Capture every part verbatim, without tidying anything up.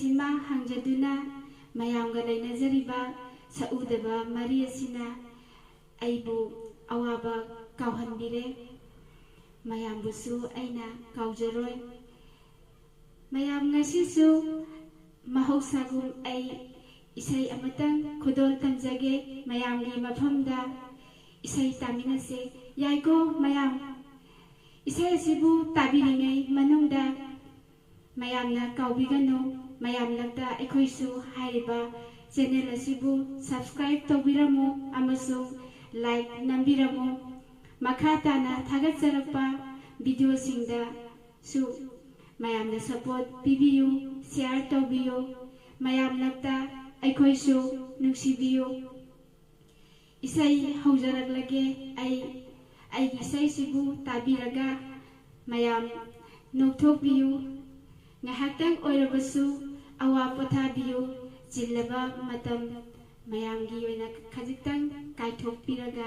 ꯁꯤꯃ ꯍꯪꯖꯗꯨꯅ ꯃꯌꯥꯝꯒ ꯂꯩꯅꯖꯔꯤꯕ ꯁꯛꯎꯗꯕ ꯃꯔꯤ ꯑꯁꯤꯅ ꯑꯩꯕꯨ ꯑꯋꯥꯕ ꯀꯥꯎꯍꯟꯕꯤꯔꯦ꯫ ꯃꯌꯥꯝꯕꯨꯁꯨ ꯑꯩꯅ ꯀꯥꯎꯖꯔꯣꯏ꯫ ꯃꯌꯥꯝ, ꯉꯁꯤꯁꯨ ꯃꯍꯧꯁꯥꯒꯨꯝ ꯑꯩ ꯏꯁꯩ ꯑꯃꯇꯪ ꯈꯨꯗꯣꯜ ꯇꯝꯖꯒꯦ ꯃꯌꯥꯝꯒꯤ ꯃꯐꯝꯗ꯫ ꯏꯁꯩ ꯇꯥꯃꯤꯟꯅꯁꯦ꯫ ꯌꯥꯏꯀꯣ ꯃꯌꯥꯝ? ꯏꯁꯩ ꯑꯁꯤꯕꯨ ꯇꯥꯕꯤꯔꯤꯉꯩ ꯃꯅꯨꯡꯗ ꯃꯌꯥꯝꯅ ꯀꯥꯎꯕꯤꯒꯅꯨ, ꯃꯌꯥꯝꯂꯛꯇ ꯑꯩꯈꯣꯏꯁꯨ ꯍꯥꯏꯔꯤꯕ channel ꯑꯁꯤꯕꯨ subscribe ꯇꯧꯕꯤꯔꯝꯃꯨ ꯑꯃꯁꯨꯡ like ꯅꯝꯕꯤꯔꯝꯃꯨ꯫ ꯃꯈꯥ ꯇꯥꯅ ꯊꯥꯒꯠꯆꯔꯛꯄ videoꯁꯤꯡꯗꯁꯨ ꯃꯌꯥꯝꯅ support ꯄꯤꯕꯤꯌꯨ, share ꯇꯧꯕꯤꯌꯨ, ꯃꯌꯥꯝꯂꯛꯇ ꯑꯩꯈꯣꯏꯁꯨ ꯅꯨꯡꯁꯤꯕꯤꯌꯨ꯫ ꯏꯁꯩ ꯍꯧꯖꯔꯛꯂꯒꯦ꯫ ꯑꯩ ꯑꯩꯒꯤ ꯏꯁꯩꯁꯤꯕꯨ ꯇꯥꯕꯤꯔꯒ ꯃꯌꯥꯝ ꯅꯣꯛꯊꯣꯛꯄꯤꯌꯨ꯫ ꯉꯥꯏꯍꯥꯛꯇꯪ ꯑꯣꯏꯔꯕꯁꯨ ꯑꯋꯥ ꯄꯣꯊꯥꯕꯤꯌꯨ꯫ ꯆꯤꯜꯂꯕ ꯃꯇꯝ ꯃꯌꯥꯝꯒꯤ ꯑꯣꯏꯅ ꯈꯖꯤꯛꯇꯪ ꯀꯥꯏꯊꯣꯛꯄꯤꯔꯒ꯫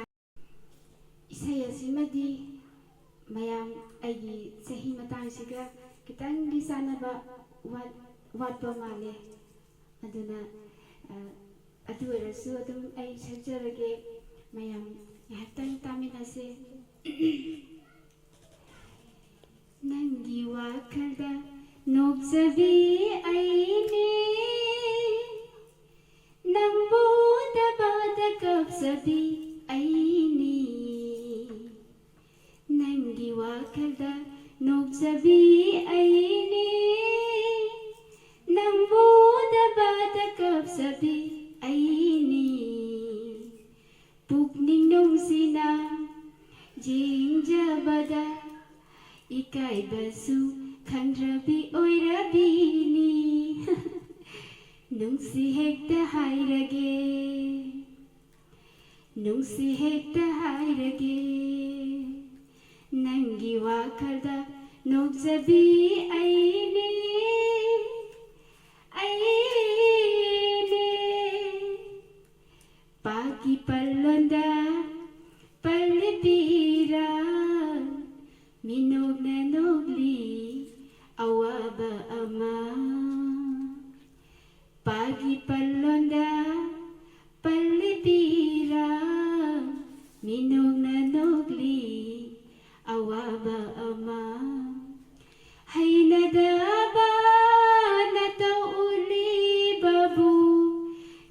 ꯏꯁꯩ ꯑꯁꯤꯃꯗꯤ ꯃꯌꯥꯝ ꯑꯩꯒꯤ ꯆꯍꯤ ꯃꯇꯥꯡꯁꯤꯒ ꯈꯤꯇꯪꯗꯤ ꯆꯥꯟꯅꯕ ꯋꯥꯠ-, ꯋꯥꯠꯄ ꯃꯥꯜꯂꯦ꯫ ꯑꯗꯨꯅ, ꯑ, ꯑꯗꯨ ꯑꯣꯏꯔꯁꯨ ꯑꯗꯨꯝ ꯑꯩ ꯁꯛꯆꯔꯒꯦ, ꯃꯌꯥꯝ ꯉꯥꯏꯍꯥꯛꯇꯪ ꯇꯥꯃꯤꯟꯅꯁꯦ꯫ ꯅꯪꯒꯤ ꯋꯥꯈꯜꯗ ꯅꯣꯛꯆꯕꯤ ꯑꯩꯅꯦ, ꯅꯪꯕꯨ ꯎꯗꯕꯗ ꯀꯞꯆꯕꯤ ꯑꯩꯅꯦ꯫ ꯅꯪꯒꯤ ꯋꯥꯈꯜꯗ ꯅꯣꯛꯆꯕꯤ ꯑꯩꯅꯦ, ꯅꯪꯕꯨ ꯎꯗꯕꯗ ꯀꯞꯆꯕꯤ ꯑꯩꯅꯦ꯫ ꯄꯨꯛꯅꯤꯡ ꯅꯨꯡꯁꯤꯅ ꯌꯦꯡꯖꯕꯗ ꯏꯀꯥꯏꯕꯁꯨ ꯈꯪꯗ꯭ꯔꯕꯤ ꯑꯣꯏꯔꯕꯤꯅꯤ꯫ ꯅꯨꯡꯁꯤ ꯍꯦꯛꯇ ꯍꯥꯏꯔꯒꯦ, ꯅꯨꯡꯁꯤ ꯍꯦꯛꯇ ꯍꯥꯏꯔꯒꯦ, ꯅꯪꯒꯤ ꯋꯥꯈꯜꯗ ꯅꯣꯛꯆꯕꯤ ꯑꯩꯅꯦ, ꯑꯩꯅꯦ꯫ ꯄꯥꯛꯀꯤ ꯄꯜꯂꯣꯟꯗ ꯄꯜꯂꯤ ꯄꯤꯔꯥ, ꯃꯤꯅꯣꯛꯅ ꯅꯣꯛꯂꯤ ꯑꯋꯥꯕ ꯑꯃ꯫ ꯃꯤꯅꯣꯛꯅ ꯅꯣꯛꯂꯤ ꯑꯋꯥꯕ ꯑꯃ꯫ ꯍꯩꯅꯗꯕ ꯅꯇꯧ ꯎꯠꯂꯤꯕꯕꯨ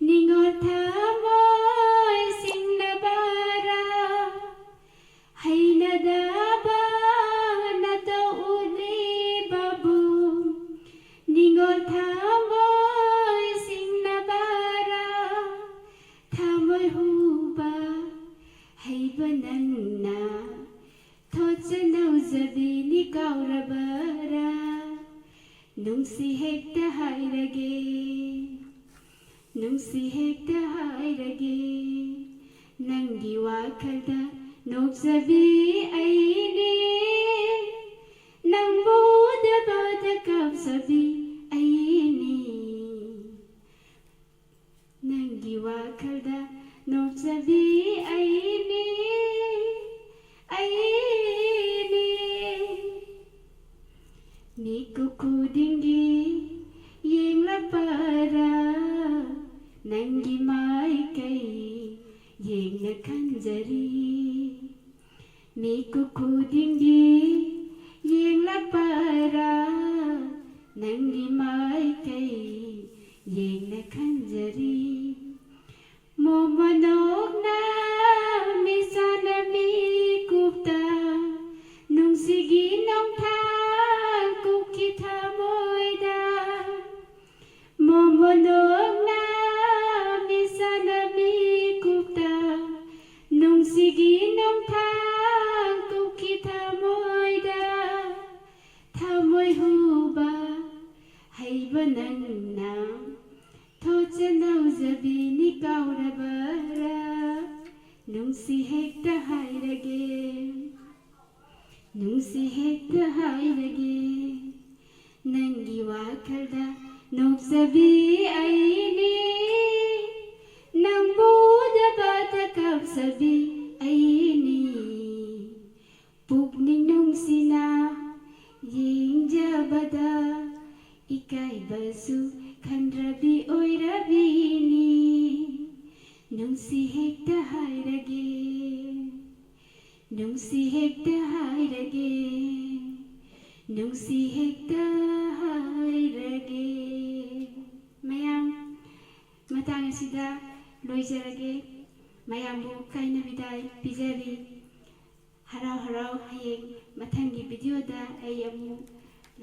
ꯅꯤꯡꯉꯣꯜ ꯊꯃꯣꯏ ꯁꯤꯡꯅꯕꯔꯥ? ꯍꯩꯅꯗꯕ ꯅꯇꯧ ꯎꯠꯂꯤꯕꯕꯨ ꯅꯤꯡꯉꯣꯜ ꯊꯃꯣꯏ ꯁꯤꯡꯅꯕꯔꯥ? ꯊꯃꯣꯏ ꯍꯨꯕ ꯍꯩꯕ ꯅꯪꯅ ꯊꯣꯠꯆ ꯅꯧꯖꯕꯤꯅꯤ ꯀꯥꯎꯔꯕꯔꯥ? ꯅꯨꯡꯁꯤ ꯍꯦꯛꯇ ꯍꯥꯏꯔꯒꯦ, ꯅꯨꯡꯁꯤ ꯍꯦꯛꯇ ꯍꯥꯏꯔꯒꯦ, ꯅꯪꯒꯤ ꯋꯥꯈꯜꯗ ꯅꯣꯛꯆꯕꯤ ꯑꯩꯅꯤ, ꯅꯪꯕꯨ ꯎꯗꯕꯗ ꯀꯞꯆꯕꯤ ꯑꯩꯅꯤ꯫ ꯅꯪꯒꯤ ꯋꯥꯈꯜꯗ ꯅꯣꯛꯆꯕꯤ ꯑꯩꯅꯤ, ꯑꯩꯅꯤ꯫ ꯃꯤꯀꯨꯞ ꯈꯨꯗꯤꯡꯒꯤ ꯌꯦꯡꯂꯛꯄꯔꯥ, ꯅꯪꯒꯤ ꯃꯥꯏꯀꯩ ꯌꯦꯡꯅ ꯈꯟꯖꯔꯤ꯫ ꯃꯤꯀꯨꯞ ꯈꯨꯗꯤꯡꯒꯤ ꯌꯦꯡꯂꯛꯄꯔꯥ, ꯅꯪꯒꯤ ꯃꯥꯏꯀꯩ ꯌꯦꯡꯅ ꯈꯟꯖꯔꯤ꯫ ꯃꯣꯃꯣꯟ ꯅꯣꯛꯅ ꯃꯤꯆꯥꯅ ꯃꯤꯀꯨꯞꯇ ꯅꯨꯡꯁꯤꯒꯤ ꯅꯣꯡꯊꯥꯡ ꯀꯨꯞꯈꯤ ꯊꯃꯣꯏꯗ꯫ ꯃꯣꯃꯣꯟ ꯅꯣꯛꯅ ꯃꯤꯆꯥꯅ ꯃꯤꯀꯨꯞꯇ ꯅꯨꯡꯁꯤꯒꯤ ꯅꯣꯡꯊꯥꯡ ꯀꯨꯞꯈꯤ ꯊꯃꯣꯏꯗ꯫ ꯊꯃꯣꯏ ꯍꯨꯕ ꯍꯩꯕ ꯅꯪꯅ ꯊꯣꯠꯆ ꯅꯧꯖꯕꯤꯅꯤ ꯀꯥꯎꯔꯕꯔꯥ? ꯅꯨꯡꯁꯤ ꯍꯦꯛꯇ ꯍꯥꯏꯔꯒꯦ, ꯅꯨꯡꯁꯤ ꯍꯦꯛꯇ ꯍꯥꯏꯔꯒꯦ, ꯅꯪꯒꯤ ꯋꯥꯈꯜꯗ ꯅꯣꯛꯆꯕꯤ ꯑꯩꯅꯤ, ꯅꯪꯕꯨ ꯎꯗꯕꯗ ꯀꯞꯆꯕꯤ ꯑꯩꯅꯤ꯫ ꯄꯨꯛꯅꯤꯡ ꯅꯨꯡꯁꯤꯅ ꯌꯦꯡꯖꯕꯗ ꯏꯀꯥꯏꯕꯁꯨ ꯈꯟꯗ꯭ꯔꯕꯤ ꯑꯣꯏꯔꯕꯤꯅꯤ꯫ ꯅꯨꯡꯁꯤ ꯍꯦꯛꯇ ꯍꯥꯏꯔꯒꯦ꯫ ꯅꯨꯡꯁꯤ ꯍꯦꯛꯇ ꯍꯥꯏꯔꯒꯦ, ꯅꯨꯡꯁꯤ ꯍꯦꯛꯇ ꯍꯥꯏꯔꯒꯦ꯫ ꯃꯌꯥꯝ, ꯃꯇꯥꯡ ꯑꯁꯤꯗ ꯂꯣꯏꯖꯔꯒꯦ꯫ ꯃꯌꯥꯝꯕꯨ ꯀꯥꯏꯅ ꯕꯤꯗꯥꯏ ꯄꯤꯖꯔꯤ꯫ ꯍꯔꯥꯎ ꯍꯔꯥꯎ ꯍꯌꯦꯡ ꯃꯊꯪꯒꯤ ꯚꯤꯗꯤꯑꯣꯗ ꯑꯩ ꯑꯃꯨꯛ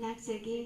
ꯂꯥꯛꯆꯒꯦ꯫